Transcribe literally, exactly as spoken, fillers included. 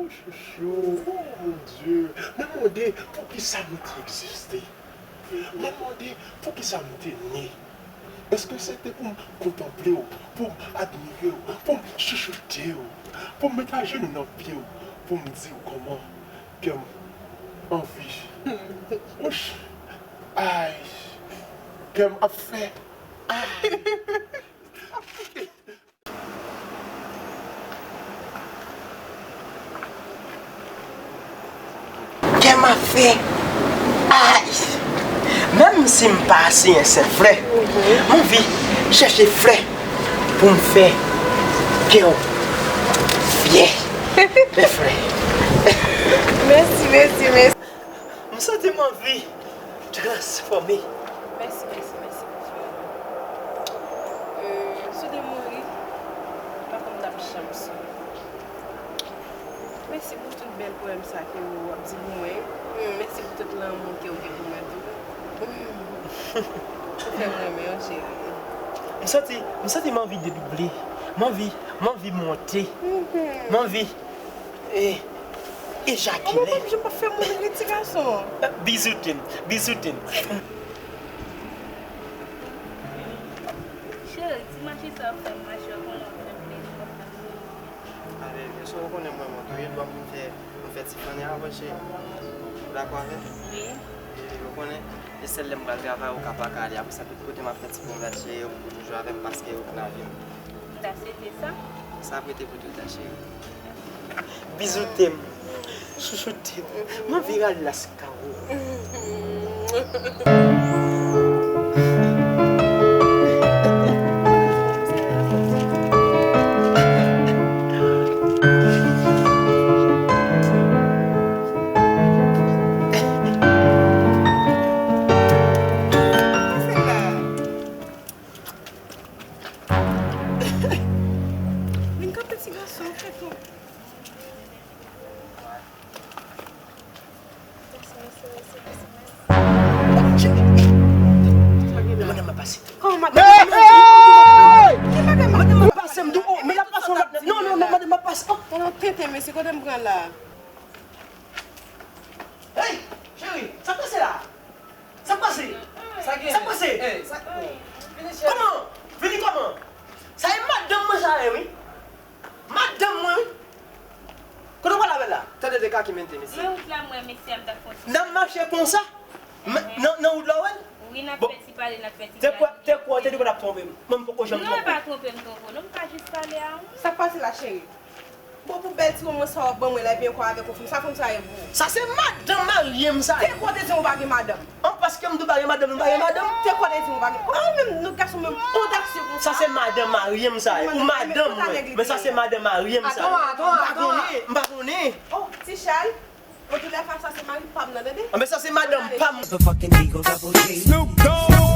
Chouchou, oh mon Dieu, mwen mande poukisa nou te egziste. Mwen mande poukisa nou te ne. Èske se te pou m kontanple w, pou m admire w, pou m chouchoute w, pou m met ajenou nan pye w, pou m di w kòman kè m anvi? Ouch! Ay! Kè m ap fè. Ay! Kè m ap fè. Ay! Menm si m pa asiyen senp flè, m anvi chèche flè pou m fè kè w fyè. Bèl flè. Mèsi, mèsi, mèsi. M santi m anvi transfòme. Mèsi, mèsi, mèsi pou flè. Euh, sou de mouri, m pa konn m t ap janm sou. Mèsi pou tout bèl powèm sa ke w ap di pou mwen. Mm, mèsi pou tout lanmou ke w gen pou mwen tou. Mm. Ou fè m renmen w, cheri. M santi, m santi m anvi dedouble. M anvi, m anvi monte. Mhm. M anvi, eh, ejakile. Kòman w p ap janm p ap fè m mouri, ti gason? Bizou tèm, bizou tèm. Cheri, ti mache sa w ap fè m mache, w konnen w ap fè m plezi, w ap fè m plezi. Ale, byen si w konnen mwen montre w, e lwa pou m fè, pou m fè ti flannen avè w, cheri. Ou dakò avè m? Wi. E, ou konnen, e sèl lè m pral travay, ou ka pa ka ale. Apre sa, tout kote m ap fè ti pwomèt, cheri, ou pou toujou avè m paske ou nan vi m. M ta swete sa. Sa ap rete pou tout tan, cheri. Bizou tèm, chouchou tèm, m anvi rale Laskaro. Vin kanpe ti gason, fè tou. Mèsi, mèsi, mèsi, mèsi, mèsi. Madanm ap pase. Kòman madanm? Hey! Ki madanm? Madanm ap pase, m di w, oh, men l ap pase yon lòt nèg. Non, non, non, madanm ap pase. Oh. Tenten, mesye, kote m pran la? Hey, cheri, sa k pase la? Sa k pase? Sa gen? Sa k pase? Hey, sa... Kòman? Vini kòman? Sa e madanm mwen sa ye, wi. Madanm mwen, wi. Kote w pral avè l la? Tande de ka ki mente, mesye. Mwen wout la, mwen, mesye, m t ap fè yon ti... N ap mache konsa? M-, nan, nan wout la, w wè l? Wi, n ap fè ti pale, n ap fè ti... Te kwè, te kwè, te di w t ap twonpe m. Mwen, m poko janm twonpe w. Non, e pa twonpe m, twonpe w. Non, m pa jis pale a ou. Sa k pase la, cheri? Bon, pou bèl ti wonmwen sa w ap ban mwen la, epi ankò avèk yon fanm, sa fanm sa ye pou ou? Sa se madanm marye m sa ye. Te kwè w te di m ou pa gen madanm? An, paske m tou pa gen madanm, nou pa gen madanm. Te kwè w te di m ou pa gen. Oh, menm nou gason menm odasye konsa. Sa se madanm marye m sa ye. Ou madanm mwen. Men sa se madanm marye m sa ye. Atann, atann, atann. M pa konnen, m pa konnen. Oh, ti Chal. Antoulèka, sa se mari pa m nan, tande? Ah, men sa se madanm pa m. Motherfucking Eagle Double G. Snoop Dogg.